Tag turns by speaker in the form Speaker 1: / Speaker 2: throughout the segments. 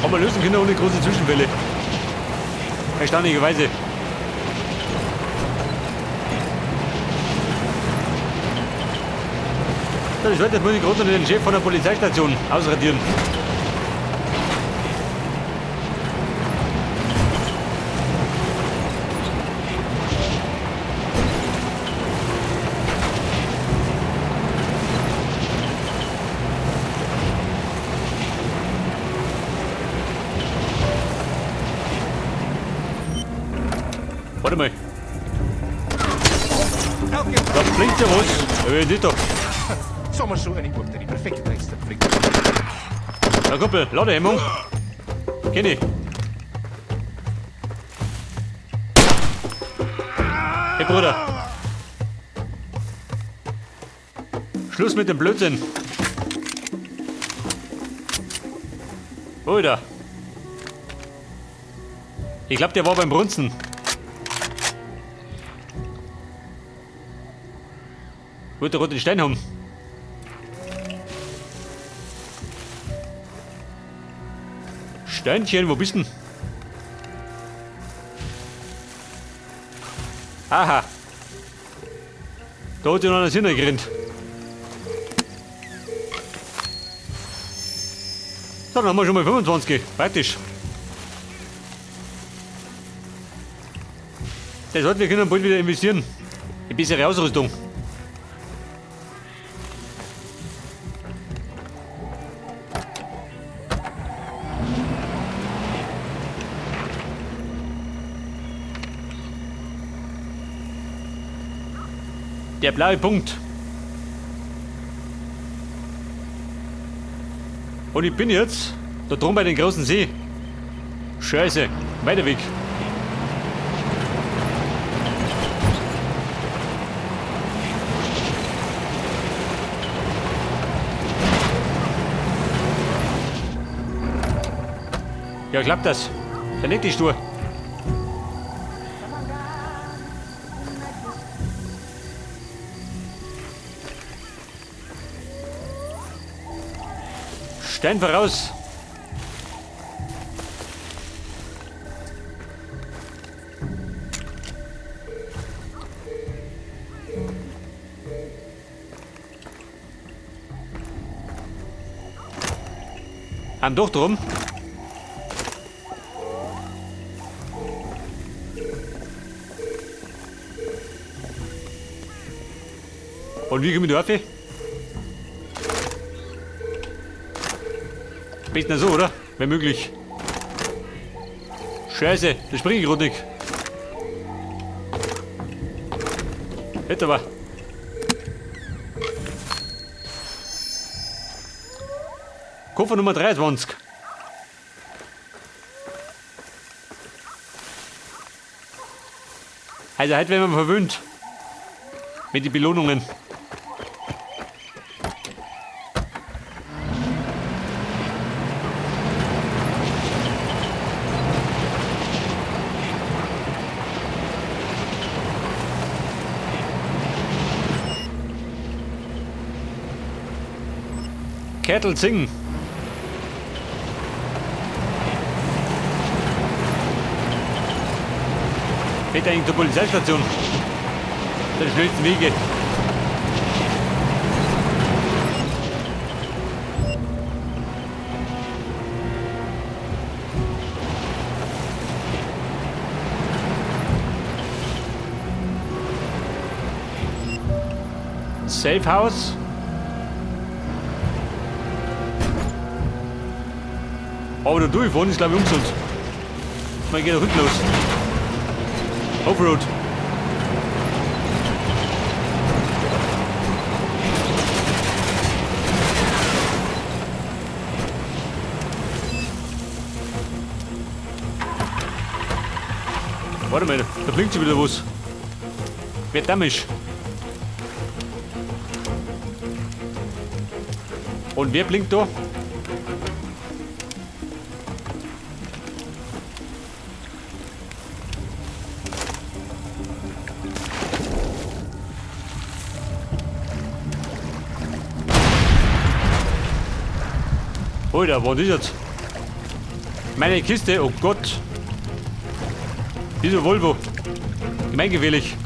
Speaker 1: Haben wir lösen können ohne große Zwischenfälle. Erstaunlicherweise. So, das wird jetzt muss ich gerade noch den Chef von der Polizeistation ausradieren. Warte mal. Da blinkt ja was. Ja, wer ist das da?
Speaker 2: Sommer so in die oop dat die perfekte tydstip vir die
Speaker 1: Na Kumpel, Ladehemmung. Kenn ich. Hey Bruder. Schluss mit dem Blödsinn. Bruder. Ich glaube, der war beim Brunzen. Wollte gerade den Stein haben. Steinchen, wo bist denn? Aha. Da hat ja noch einer hingerannt. So, dann haben wir schon mal 25. Praktisch. Das heißt, wir können bald wieder investieren. In bessere Ausrüstung. Der blaue Punkt. Und ich bin jetzt da drum bei den großen See. Scheiße, weiter Weg. Ja, klappt das? Der nicht die stur. Stein voraus. Haben doch drum. Und wie komme ich da rauf? Besten so, oder? Wäre möglich. Scheiße, das springe ich gerade nicht. Hätte aber. Koffer Nummer 23. Also heute werden wir verwöhnt. Mit den Belohnungen. Kettle singen. Fährt eigentlich zur Polizeistation. Den schnellsten Wege. Safe House. Aber da durchfahren ist, glaube ich, umsonst. Man geht da hinten los. Offroad. Warte mal, da blinkt schon wieder was. Wer dumm ist. Und wer blinkt da? Alter, wo ist das jetzt? Meine Kiste, oh Gott. Dieser Volvo. Gemeingefährlich.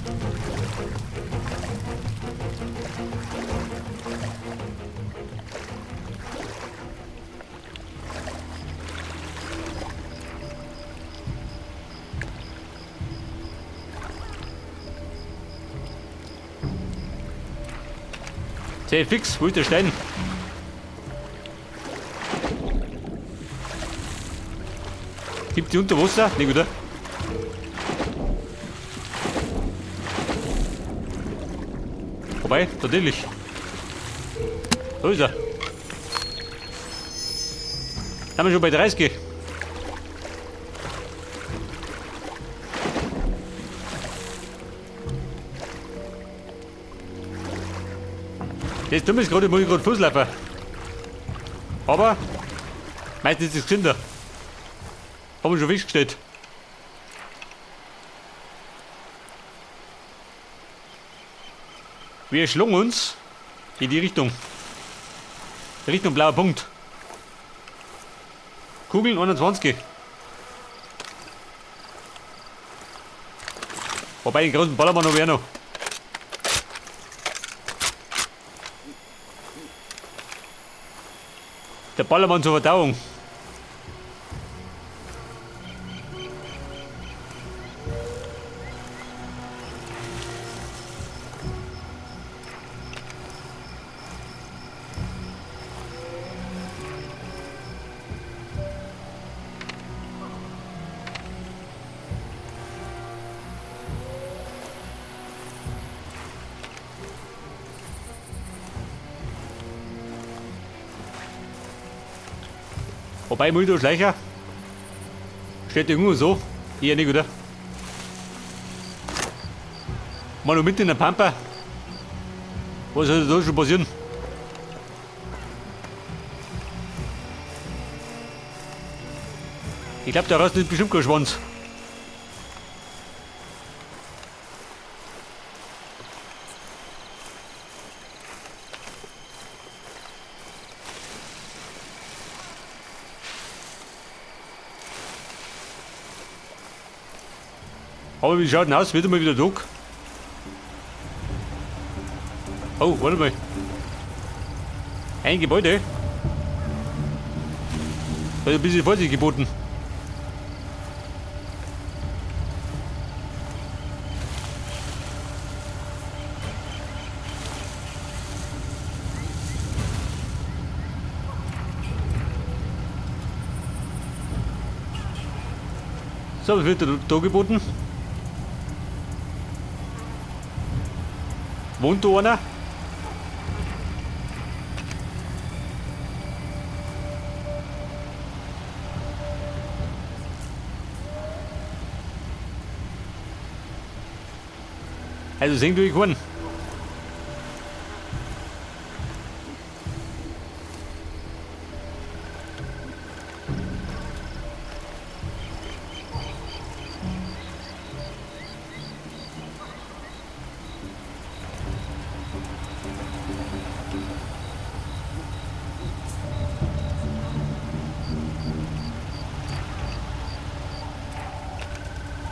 Speaker 1: Zäh fix, wo ist der Stein? Gibt die unter Wasser? Nicht, oder? Wobei, natürlich. Da ist er. Haben wir schon bei 30. Das Dumme ist gerade, ich muss gerade Fuß laufen. Aber meistens ist es gesünder. Haben wir schon festgestellt. Wir schlagen uns in die Richtung. Richtung blauer Punkt. Kugeln 21. Wobei den großen Ballermann habe ich auch noch. Der Ballermann zur Verdauung. Wobei, muss ich da Schleicher? Steht irgendwo so. Eher nicht, oder? Mal noch mitten in der Pampa. Was soll da schon passieren? Ich glaube, der Rest ist bestimmt kein Schwanz. Aber wie schaut denn aus? Wird mal wieder Tag? Oh, warte mal. Ein Gebäude. Da ist ein bisschen Vorsicht geboten. So, was wird da geboten? Wohnt da einer? Also sehen du ich keinen.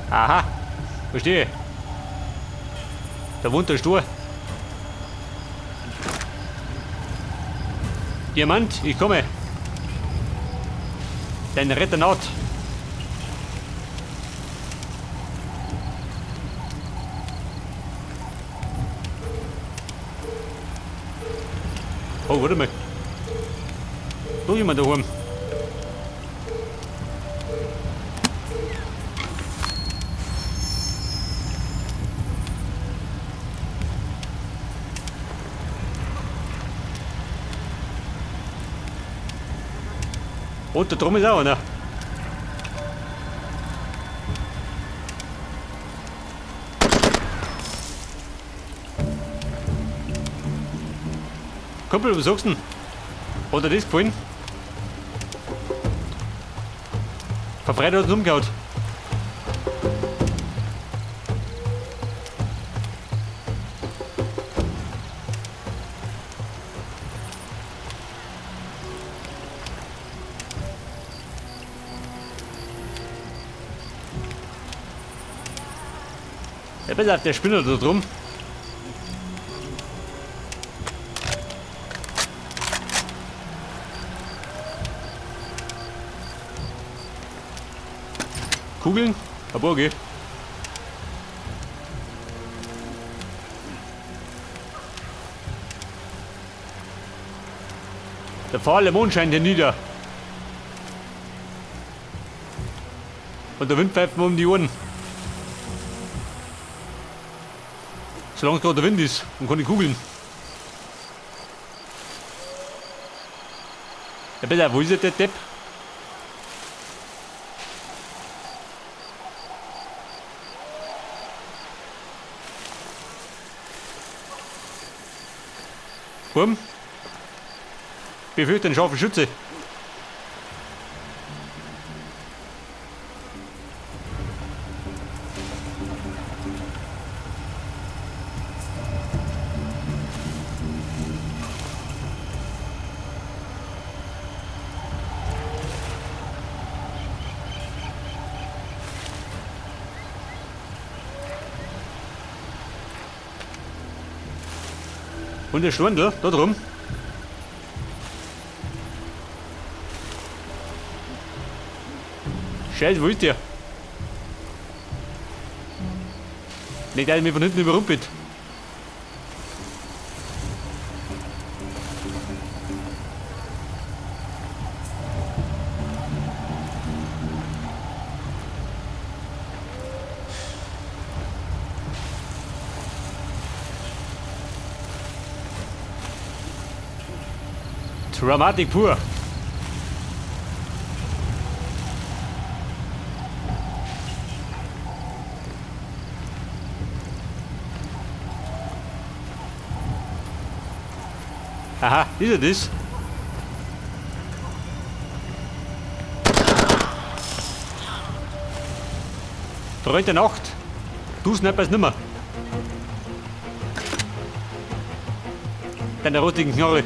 Speaker 1: Aha, verstehe. Da wohnt der Stur. Diamant, ich komme. Dein Retter naht. Oh, warte mal. Da ist jemand daheim. Und da drum ist auch einer. Kumpel, was sagst du denn? Hat dir das gefallen? Verfreit hat uns umgehauen. Ja, pass auf, der Spinner da drum. Kugeln? Aber okay. Der fahle Mond scheint hier nieder. Und der Wind pfeift mir um die Ohren. Solange es gerade der Wind ist und keine Kugeln. Ja, bitte, wo ist denn der Depp? Wurm? Befürchte einen scharfen Schütze. Und der Schwandel, da drum. Scheiße, wo ist der? Nicht, dass er mich von hinten überrumpelt. Dramatik pur. Aha, ist er das? Freund der Nacht, du snapperst nimmer. Deine rotigen Knarre.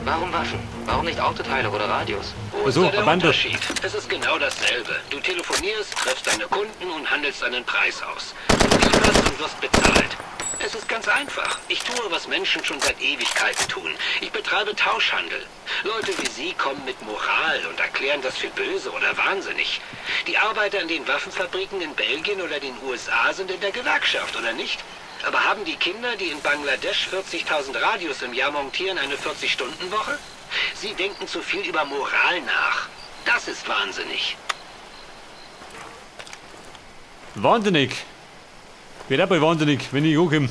Speaker 3: Warum Waffen? Warum nicht Autoteile oder Radios?
Speaker 4: Wo ist
Speaker 1: So,
Speaker 4: da der
Speaker 1: ein Bundle.
Speaker 4: Unterschied? Es ist genau dasselbe. Du telefonierst, triffst deine Kunden und handelst einen Preis aus. Du lieferst und wirst bezahlt. Es ist ganz einfach. Ich tue, was Menschen schon seit Ewigkeiten tun. Ich betreibe Tauschhandel. Leute wie Sie kommen mit Moral und erklären das für böse oder wahnsinnig. Die Arbeiter in den Waffenfabriken in Belgien oder den USA sind in der Gewerkschaft, oder nicht? Aber haben die Kinder, die in Bangladesch 40.000 Radios im Jahr montieren, eine 40-Stunden-Woche? Sie denken zu viel über Moral nach. Das ist wahnsinnig.
Speaker 1: Wahnsinnig. Wird auch bald wahnsinnig, wenn ich hochkomme.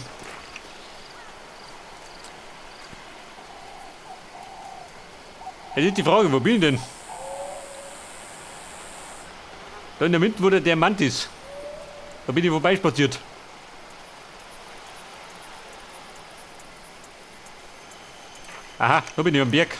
Speaker 1: Jetzt ist die Frage, wo bin ich denn? Da in der Mitte, wo der Diamant ist. Da bin ich vorbeispaziert. Aha, da bin ich am Berg.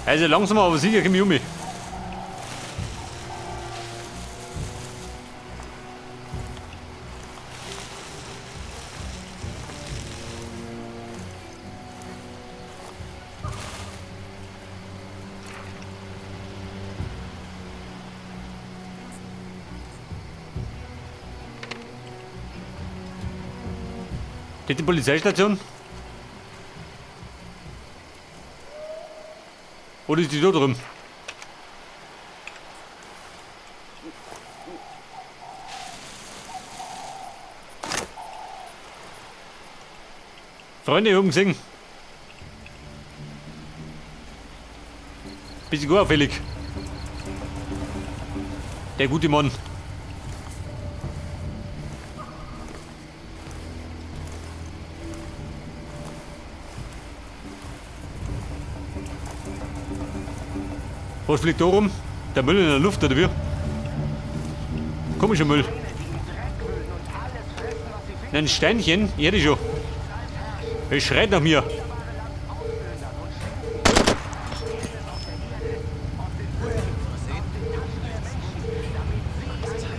Speaker 1: Also langsam aber sicher komme ich um mich. Geht die Polizeistation? Oder ist die da drin? Freunde, ich hab ihn gesehen. Bisschen auffällig. Der gute Mann. Was fliegt da rum? Der Müll in der Luft, oder wie? Komischer Müll. Ein Steinchen? Ich hätte schon. Es schreit nach mir.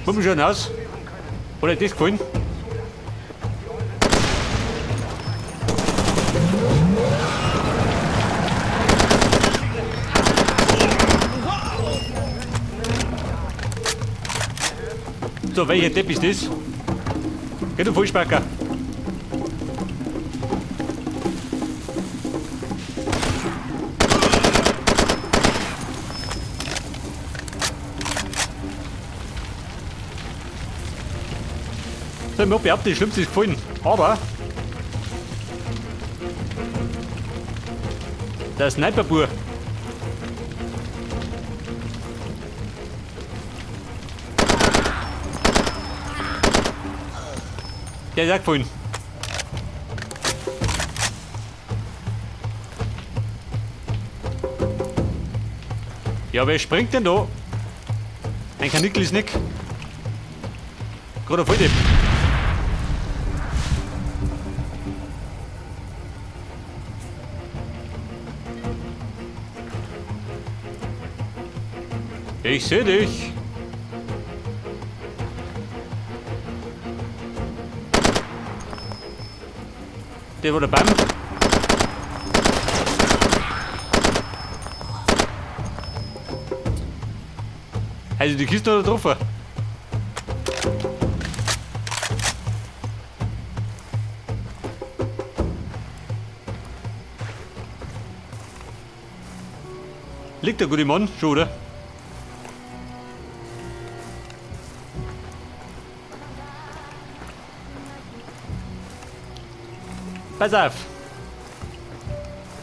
Speaker 1: Wollen wir schon aus? Hat euch das gefallen? So, welcher Depp ist das? Geh du Vollspacker. So, ich hab behauptet, das Schlimmste ist gefallen. Aber der Sniperbur. Der ist auch gefallen. Ja, wer springt denn da? Ein Kanickel ist nicht. Gerade ein Volldepp. Ich seh dich. Der war der Bam. Also die Kiste hat er getroffen. Liegt der gute Mann schon, oder? Pass auf!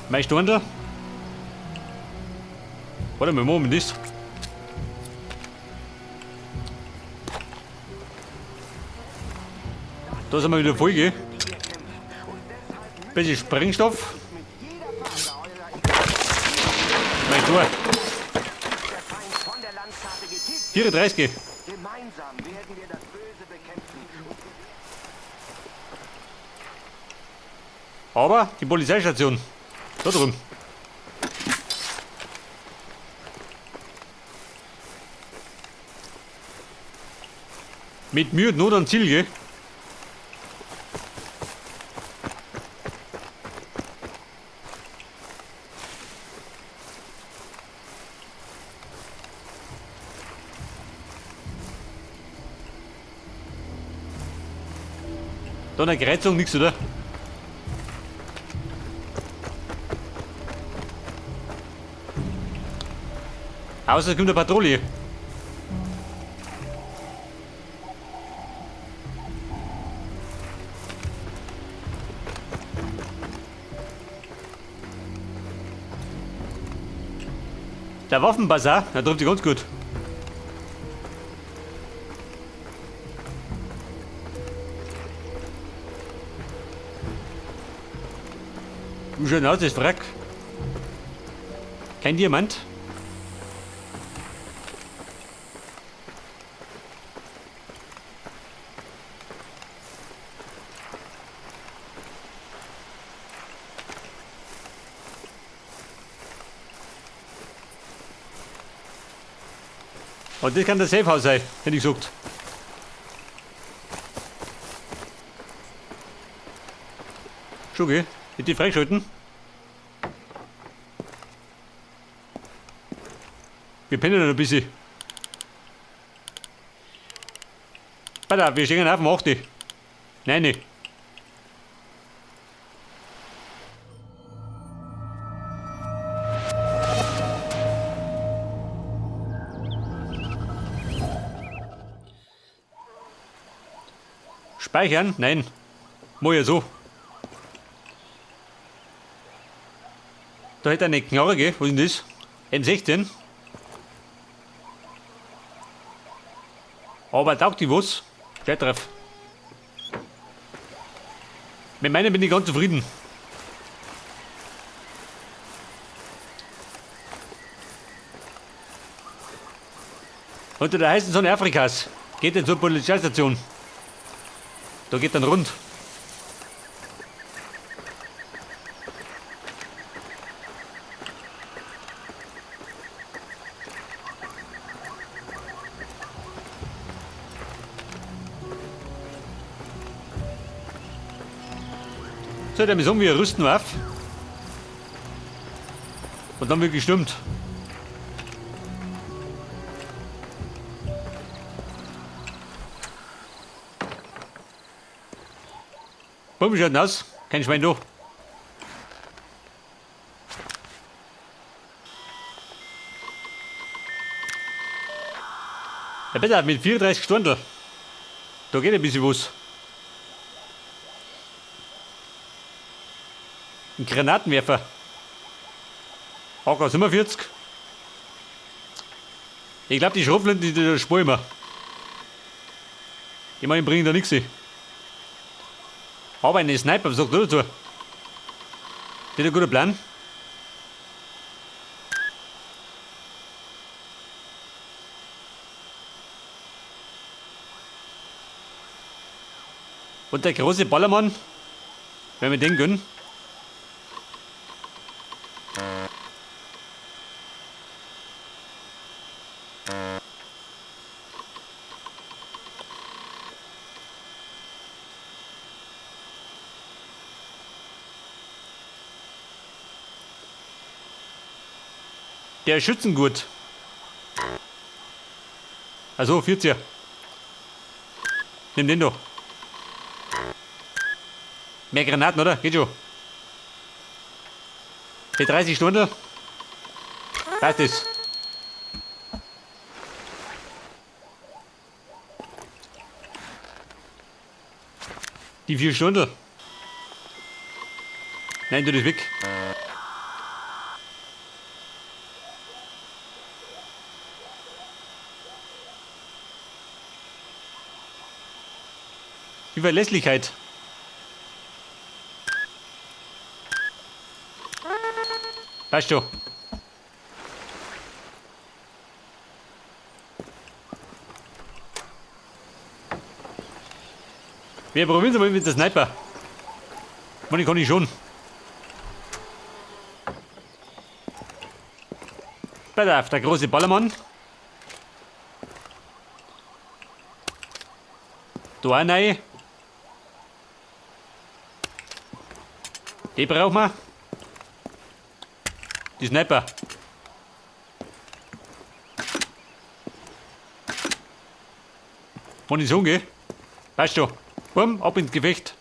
Speaker 1: Mein Stundel. Warte mal, Moment, das. Da sind wir wieder voll, gell? Bisschen Sprengstoff. Mein Tor. 34. Aber die Polizeistation. Da drüben. Mit Mühe und Not am Ziel, gell? Da eine Kreuzung, nix, oder? Außer es kommt eine Patrouille. Der Waffenbazar, der trifft sich ganz gut. Wie schön aus, das Wrack. Kein Diamant. Und das kann der Safehouse sein, hätte ich gesagt. Schon, gell? Hätte die freigeschalten. Wir pennen noch ein bisschen. Pass auf, wir stehen auf dem 8. Nein, nein. Speichern? Nein. Mach ja so. Da hätte eine Knarre, gell? Was ist denn das? M16. Aber taugt die was? Gescheit drauf. Mit meiner bin ich ganz zufrieden. Unter der heißen Sonne Afrikas geht er zur Polizeistation. Da geht dann rund. So, dann sagen wir rüsten auf. Und dann wird gestimmt. Bumm, schaut aus. Kein Schwein da. Ja, besser mit 34 Stunden. Da geht ein bisschen was. Ein Granatenwerfer. AK 47. Ich glaube, die Schrotflinten, die sparen wir. Ich meine, die bringen da nichts. Aber eine Sniper, was sagt du dazu? Das ist ein guter Plan. Und der große Ballermann, wenn wir den gönnen. Der Schützengurt. Also 40er. Nimm den doch. Mehr Granaten, oder? Geht schon. Die 30 Stunden. Passt es. Die 4 Stunden. Nein, du das weg. Die Verlässlichkeit. Passt schon. Wir probieren es mal mit der Sniper. Man, ich kann ich schon. Pass auf, der große Ballermann. Da auch rein. Die brauchen wir. Die Sniper. Munition, gell? Passt schon. Bumm, ab ins Gefecht.